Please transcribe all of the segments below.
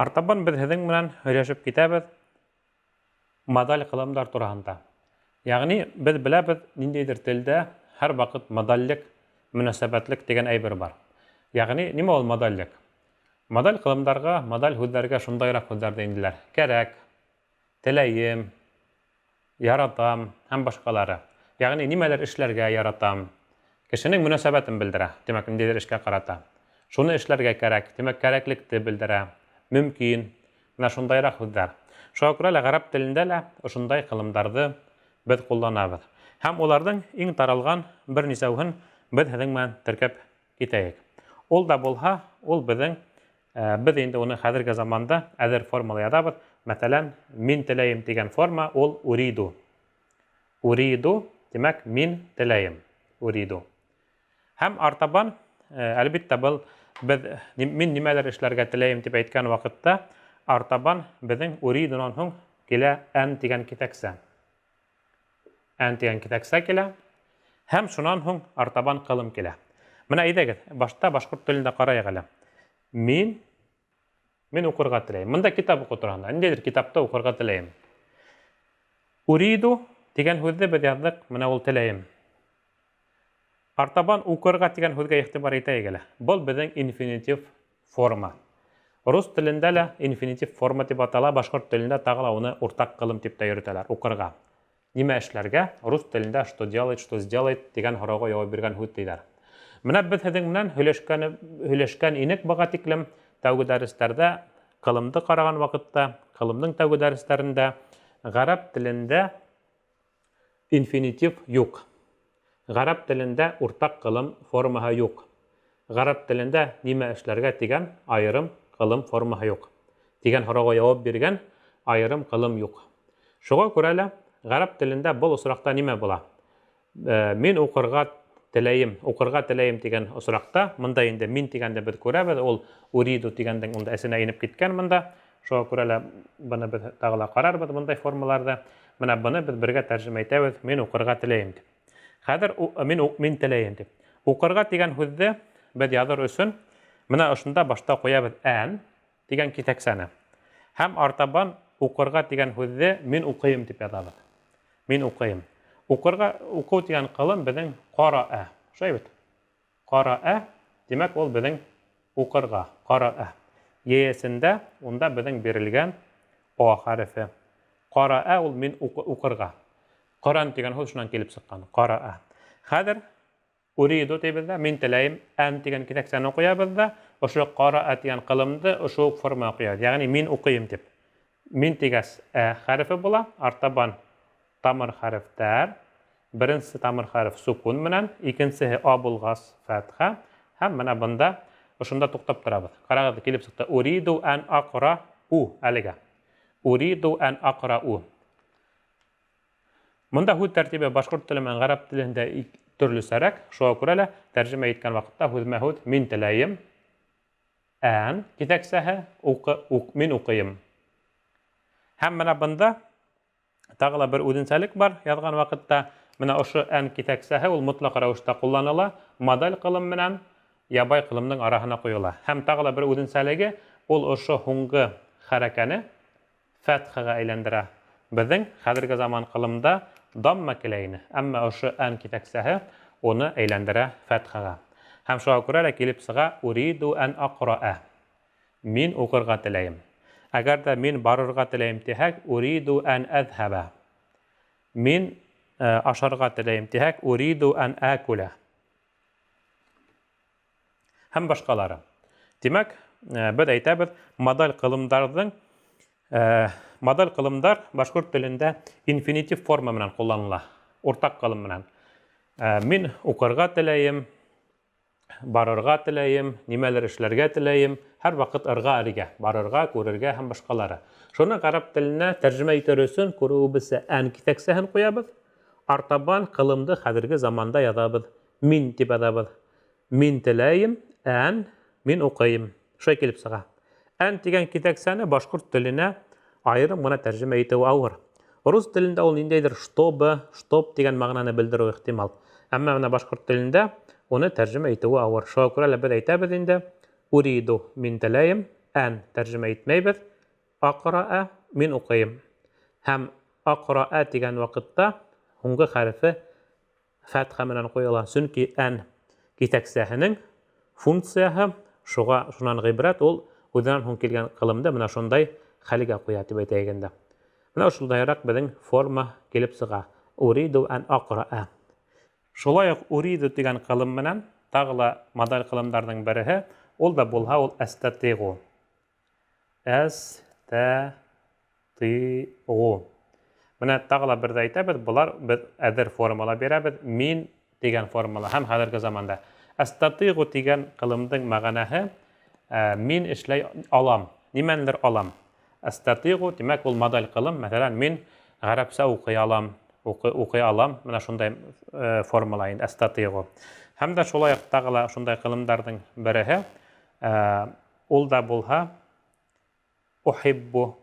Артабан беҙ һеҙҙең менән һөйләшеп китәбеҙ модаль ҡылымдар тураһында. Ягъни беҙ беләбеҙ, ниндәйҙер телдә һәр ваҡыт модальлек, мөнәсәбәтлек тигән әйбер бар. Ягъни нимә ул модальлек? Модаль ҡылымдарға, модаль һүҙҙәргә шундайыраҡ һүҙҙәрҙе инделәр. Кәрәк, теләйем, яратам һәм башҡалары. Ягъни нимәлер эшләргә яратам. Кешенең мөнәсәбәтен белдерә, тимәк, ниндәйҙер эшкә ҡарата. Шуны эшләргә кәрәк, тимәк, кәрәклекте белдерә. Мөмкин. Менә шундайыраҡ һүҙҙәр. Шуға күрә лә ғәрәп телендә лә ошондай ҡылымдарҙы беҙ ҡулланабыҙ. Һәм уларҙың иң таралған бер нисәүһен беҙ һеҙҙең менән теркәп китәйек. Ул да булһа, ул беҙҙең беҙ инде уны хәҙерге заманда әҙер формала яҙабыҙ. Мәҫәлән, мин теләйем тигән форма ул уриду. Уриду, тимәк, мин теләйем. Уриду. Һәм артабан, әлбиттә, был беҙ мин нимәлер эшләргә теләйем дип әйткән ваҡытта, артабан беҙҙең уридунан һуң килә ән тигән киҫәксә. Ән тигән киҫәксә килә. Һәм шунан һуң артабан ҡылым килә. Менә әйҙәгеҙ, башта башҡорт телендә ҡарайыҡ әле. Мин мин уҡырға теләйем. Мында китап уҡыу тураһында. Ниндәйҙер китапты уҡырға теләйем. Уриду тигән һүҙҙе беҙ яҙҙыҡ, менә ул теләйем. Артабан укырга дигән һүҙгә игътибар итәйек әле. Был беҙҙең инфинитив форма. Рус телендә лә инфинитив форма дип атала, башҡорт телендә тағы ла уны уртаҡ ҡылым дип тә йөрөтәләр, укырга. Нимә эшләргә? Рус телендә что делать, что сделать дигән һорауға яуап биргән һүҙ тиҙәр. Менә беҙ һеҙҙең менән һөйләшкән һөйләшкән инек быға тиклем тәүге дәресләрҙә ҡылымды ҡараған ваҡытта, ҡылымдың тәүге дәресләрендә ғәрәп телендә Инфинитив юк. Гарәп телендә уртак кылым формаһы юк. Гарәп телендә нимә эшләргә дигән аерым кылым формаһы юк. Дигән һорауга яуап биргән аерым кылым юк. Шуга күрә лә гарәп телендә был осракта нимә була? Мин укырга теләем, укырга теләем дигән осракта, монда инде мин дигәнде без күрәбез, ул уриду дигәндең унда эсенә инеп киткән монда. Шуңа күрә лә быны без тагы ла карарбыз мондай формаларда. Менә быны без бергә тәрҗемә итәбез, мин укырга теләем дип. Хәзер мин мин теләем дип. Укырга дигән һүзне без языр өчен менә ошында башта куябыз ән дигән китәксәне. Һәм артабан укырга дигән һүзне мин укыйм дип язабыз. Мин укыйм. Укырга уку дигән кылым безнең кара-ә. Шулай бит? Кара-ә, димәк, ул безнең укырга, кара-ә. Еесендә унда безнең бирелгән о хәрефе. Кара-ә ул мин укырга. Коран дигән һүз шуннан килеп чыккан. Кара-ә. Хәзер уриду дибез дә, мин теләем, ән дигән китәксәне куябыз да, ошо кара-ә дигән кылымды ошо ук формага куябыз. Ягъни мин укыйм дип. Мин дигәс ә хәрефе була, артабан тамыр хәрефтәр. Беренче тамыр хәреф сукун менән, икенчеһе а булгас фәтха. Һәм менә бында ошонда туктап торабыз. Карагыз, килеп чыкты. Уриду ән акра у әлегә. Уриду ән акра у. Монда һүҙ тәртибе башҡорт теле менән ғәрәп телендә төрлөсәрәк. Шуға күрә лә тәрҗемә иткән ваҡытта һүҙмә-һүҙ мин теләйем, ән киҫәксәһе, уҡы, ук, мин уҡыйым. Һәм менә бында тағы ла бер үҙенсәлек бар яҙған ваҡытта. Менә ошо ән киҫәксәһе ул мотлаҡ рәүештә ҡулланыла, модаль ҡылым менән ябай ҡылымның араһына ҡуйыла. Һәм тағы ла бер үҙенсәлеге, ул ошо һуңғы хәрәкәне фәтхага әйләндерә. Беҙҙең хәҙерге заман ҡылымда дамма килә ине, әммә ошо ән киҫәксәһе уны әйләндерә фәтхага. Һәм шуға күрә лә килеп сыға уриду ән аҡраә. Мин уҡырға теләйем. Әгәр ҙә мин барырға теләйем тиһәк, уриду ән әҙһәбә. Мин ашарға теләйем тиһәк, уриду ән әкүлә. Һәм башҡалары. Тимәк, беҙ әйтәбеҙ, модаль ҡылымдарҙың модаль ҡылымдар башҡорт телендә инфинитив форма менән ҡулланыла, уртаҡ ҡылым менән. Мин уҡырға теләйем, барырға теләйем, нимәлер эшләргә теләйем, һәр ваҡыт ырға эргә, барырға, күрергә һәм башҡалары. Шуны ғәрәп теленә тәржемә итер өсөн күреүебеҙсә ән киҫәксәһен ҡуябыҙ, артабан ҡылымды хәҙерге заманда яҙабыҙ, мин тип яҙабыҙ. Мин теләйем, ән, мин уҡыйым. Шулай килеп сыға. Ән дигән китәксәне башҡорт теленә айырым ғына тәржемә итеү ауыр. Рус телендә ул ниндәйҙер чтобы, чтоб дигән мәғәнәне белдереү ихтимал. Әммә менә башҡорт телендә уны тәржемә итеүе ауыр. Шуға күрә лә беҙ әйтәбеҙ инде, уриду, мин теләйем. ән тәржемә итмәйбеҙ. Аҡраә, мин уҡыйым. Һәм аҡраә тигән ваҡытта һуңғы хәрефе фәтхә менән ҡуйыла. Сөнки ән киҫәксәһенең функцияһы шуға шунан ғибрәт, ул үҙенән һуң килгән ҡылымды менә шундай хәлгә ҡуя тип әйтәйек инде. Менә ошондайыраҡ беҙҙең форма килеп сыға. Уриду ән аҡраә. Шулай уҡ уриду тигән ҡылым менән тағы ла модаль ҡылымдарҙың береһе, ул да булһа ул әстәтиғу. Әс-тә-ти-ғу. Менә тағы ла берҙә әйтәбеҙ, былар беҙ әҙер формала бирәбеҙ, мин тигән формала һәм хәҙерге заманда. Әстәтиғу тигән ҡылымдың мәғәнәһе мин эшләй алам, нимәнелер алам. Әстәтиғу, тимәк, ул модаль ҡылым, мәҫәлән, мин ғәрәпсә уҡый алам, уҡый алам, менә шундай формала инде әстәтиғу. Һәм дә шулай уҡ тағы ла шундай ҡылымдарҙың береһе, ул да булһа ухиббу.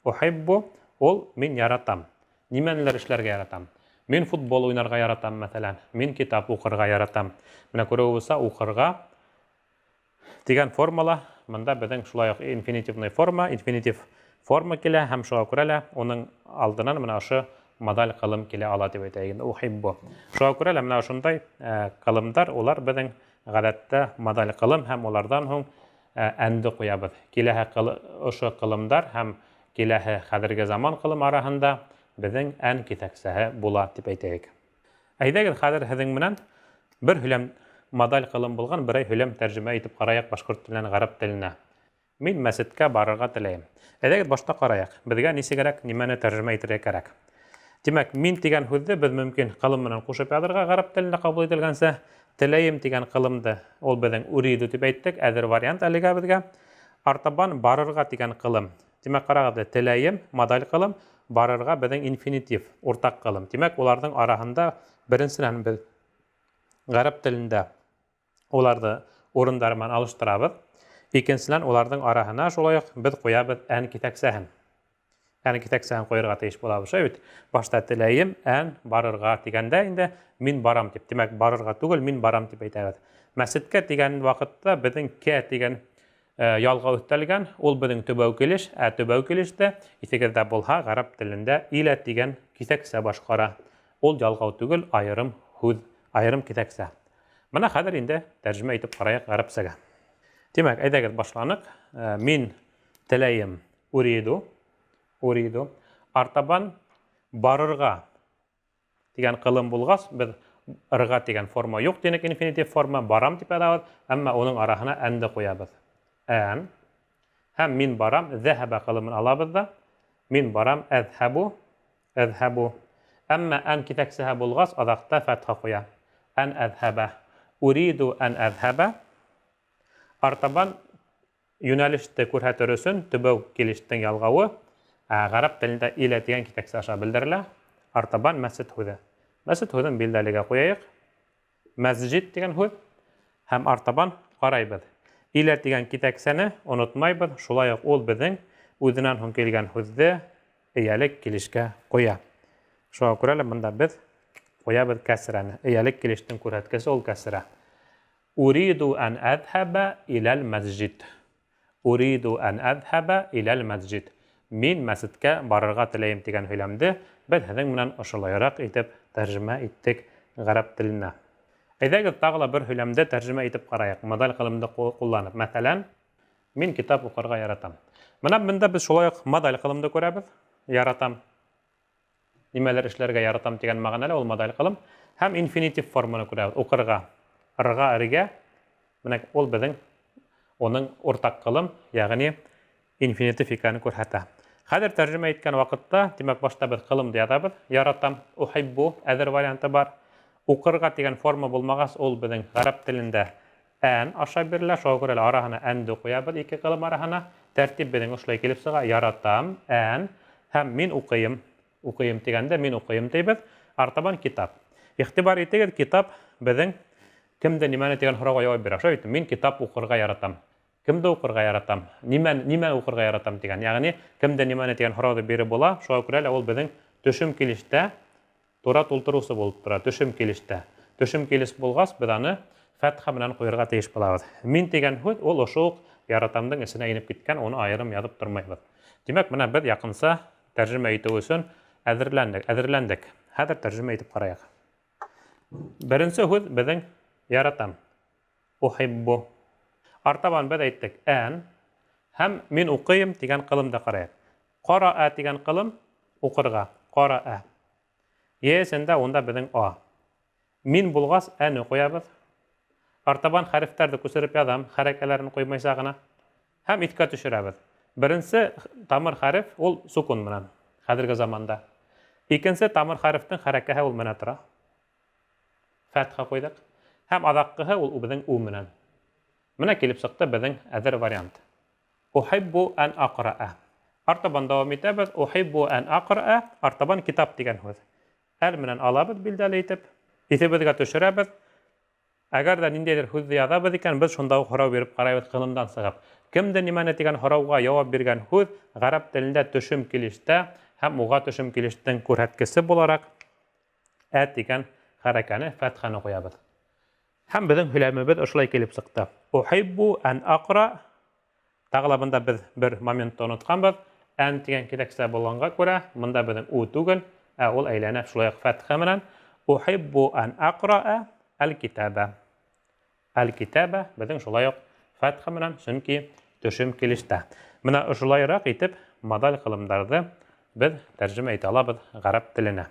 Ухиббу ул мин яратам. Нимәнелер эшләргә яратам? Мин футбол уйнарға яратам, мәҫәлән. Мин китап уҡырға яратам. Менә күреүебеҙсә, уҡырға тигән формала бында беҙҙең шулай уҡ инфинитивный форма, инфинитив форма килә һәм шуға күрә лә уның алдынан менә ошо модаль ҡылым килә ала тип әйтәйек инде, ухиббу. Шуға күрә лә менә ошондай ҡылымдар, улар беҙҙең ғәҙәттә модаль ҡылым һәм уларҙан һуң әнде ҡуябыҙ. Киләһе ошо ҡылымдар һәм киләһе хәҙерге заман ҡылым араһында беҙҙең ән киҫәксәһе була тип әйтәйек. Әйҙәгеҙ хәҙер һеҙҙең менән бер һөйләм модаль ҡылым булған берәй һөйләм тәржемә итеп ҡарайыҡ башҡорт теленән ғәрәп теленә. Мин мәсеткә барырға теләйем. Әйҙәгеҙ башта ҡарайыҡ. Беҙгә нисегерәк нимәне тәржемә итергә кәрәк? Тимәк, мин тигән һүҙҙе беҙ мөмкин ҡылым менән ҡушып яҙырға ғәрәп телендә ҡабул ителгәнсә. Теләйем тигән ҡылымды ул беҙҙең уриду тип әйттек, әҙер вариант әлегә беҙгә. Артабан барырға тигән ҡылым. Тимәк, ҡарағыҙ, теләйем модаль ҡылым, барырға беҙҙең инфинитив, уртаҡ ҡылым. Тимәк, уларҙың араһында беренсенән беҙ ғәрәп телендә уларҙы урындары менән алыштырабыҙ. Икенсенән, уларҙың араһына шулай уҡ беҙ ҡуябыҙ ән киҫәксәһен. Ән киҫәксәһен ҡуйырға тейеш булабыҙ. Шулай бит? Башта теләйем, ән барырға тигәндә инде мин барам тип. Тимәк, барырға түгел, мин барам тип әйтәбеҙ. Мәсеткә тигән ваҡытта беҙҙең кә тигән ялға өҫтәлгән, ул беҙҙең төбәү килеш, ә төбәү килештә иҫегеҙҙә булһа, ғәрәп телендә илә тигән киҫәксә башҡара. Ул ялғау түгел, айырым һүҙ, айырым киҫәксә. Бына хәҙер инде тәржемә итеп ҡарайыҡ ғәрәпсәгә. Тимәк, әйҙәгеҙ башланыҡ. Мин теләйем уриду, уриду. Артабан барырға тигән ҡылым булғас, беҙ ырға тигән форма юҡ тинек, инфинитив форма, барам тип яҙабыҙ, әммә уның араһына әнде ҡуябыҙ. Ән. Һәм мин барам, зәһәбә ҡылымын алабыҙ ҙа, мин барам, әҙһәбу, әҙһәбу. Әммә ән киҫәксәһе булғас, аҙаҡта фәтхә ҡуя. Ән әҙһәбә. Уриду ән әҙһәбә. Артабан йүнәлеште күрһәтер өсөн төбәү килештең ялғауы, ғәрәп телендә илә тигән киҫәксә аша белдерелә. Артабан мәсет һүҙе. Мәсет һүҙен билдәлегә ҡуяйыҡ. Мәсжид тигән һүҙ һәм артабан ҡарайбыҙ. Илә тигән киҫәксәне онотмайбыҙ, шулай уҡ ул беҙҙең үҙенән һуң килгән һүҙҙе эйәлек килешкә ҡуя. Шуға күрә лә бында беҙ ҡуябыҙ кәсрәне. Эйәлек килештең күрһәткесе ул кәсрә. Уриду ан әҙһәбә иләл мәсжид. Уриду ан әҙһәбә иләл мәсжид. Мин мәсеткә барырға теләйем тигән һөйләмде беҙ һеҙҙең менән ошолайыраҡ итеп тәржемә иттек ғәрәп теленә. Әйҙәгеҙ тағы ла бер һөйләмде тәржемә итеп ҡарайыҡ, модаль ҡылымды ҡулланып. Мәҫәлән, мин китап уҡырға яратам. Бына бында беҙ шулай уҡ модаль ҡылымды күрәбеҙ. Яратам. Нимәлер эшләргә яратам тигән мәғәнәлә ул модаль ҡылым. Һәм инфинитив форманы күрәбеҙ. Уҡырға, ырға, эргә. Менә ул беҙҙең уның уртаҡ ҡылым, йәғни инфинитив икәнен күрһәтә. Хәҙер тәржемә иткән ваҡытта, тимәк, башта беҙ ҡылымды яҙабыҙ. Яратам, ухиббу әҙер варианты бар. Уҡырға тигән форма булмағас, ул беҙҙең ғәрәп телендә ән аша бирелә. Шуға күрә лә араһына әнде ҡуябыҙ, ике ҡылым араһына. Тәртип беҙҙең ошолай килеп сыға. Яратам, ән һәм мин уҡыйым. Уҡыйым тигәндә мин уҡыйым тейбеҙ. Артабан китап. Иғтибар итегеҙ, китап беҙҙең кемде нимәне тигән һорауға яуап бирә. Шулай бит, мин китап уҡырға яратам. Кемде уҡырға яратам? Нимә уҡырға яратам тигән. Йәғни кемде нимәне тигән һорауҙы биреп була. Шуға күрә лә ул беҙҙең төшөм килештә тура тултырыусы булып тора. Төшөм килештә. Төшөм килеш булғас, беҙ аны фәтха менән ҡуйырға тейеш булабыҙ. Мин тигән һүҙ ул ошо уҡ яратамдың эсенә инеп киткән, уны айырым яҙып тормайбыҙ. Тимәк, менә беҙ яҡынса тәржемә итеү өсөн әҙерләндек, әҙерләндек. Хәҙер тәржемә итеп ҡарайыҡ. Беренсе һүҙ беҙҙең яратам. Ухиббу. Артабан беҙ әйттек ән һәм мин уҡыйым тигән ҡылымды ҡарайыҡ. Ҡара тигән ҡылым уҡырға. Ҡара. Йә эсендә унда беҙҙең а. Мин булғас әне ҡуябыҙ. Артабан хәрефтәрҙе күсереп яҙам, хәрәкәләрен ҡуймайса ғына. Һәм иҫкә төшөрәбеҙ. Беренсе тамыр хәреф ул сукун менән хәҙерге заманда. Икенсе тамыр хәрефтең хәрәкәһе ул менә тора. Фәтхә ҡуйҙыҡ. Һәм аҙаҡҡыһы ул беҙҙең у менән. Менә килеп сыҡты беҙҙең әҙер вариант. Ухиббу ан аҡраа. Артабан дауам итәбеҙ. Ухиббу ан аҡраа. Артабан китап тигән һүҙ. Әл менән алабыҙ билдәле итеп. Иҫебеҙгә төшөрәбеҙ. Әгәр ҙә ниндәйҙер һүҙҙе яҙабыҙ икән, беҙ шунда уҡ һорау биреп ҡарайбыҙ ҡылымдан сығып. Кемде нимәне тигән һорауға яуап биргән һүҙ ғәрәп телендә төшөм килештә һәм уға төшөм килештең күрһәткесе булараҡ ә тигән хәрәкәне, фәтхәне ҡуябыҙ. Һәм беҙҙең һөйләмебеҙ ошолай килеп сыҡты. Ухиббу ан аҡра. Тағы ла бында беҙ бер моментты онотҡанбыҙ. Ән тигән киләксә булғанға күрә, бында беҙҙең у түгел, ә ул әйләнә шулай уҡ фәтхә менән. Ухиббу ан аҡра әл-китаба. Әл-китаба беҙҙең шулай уҡ фәтхә менән, сөнки төшөм килештә. Менә ошолайыраҡ итеп модаль ҡылымдарҙы беҙ тәржемә итә алабыҙ ғәрәп теленә.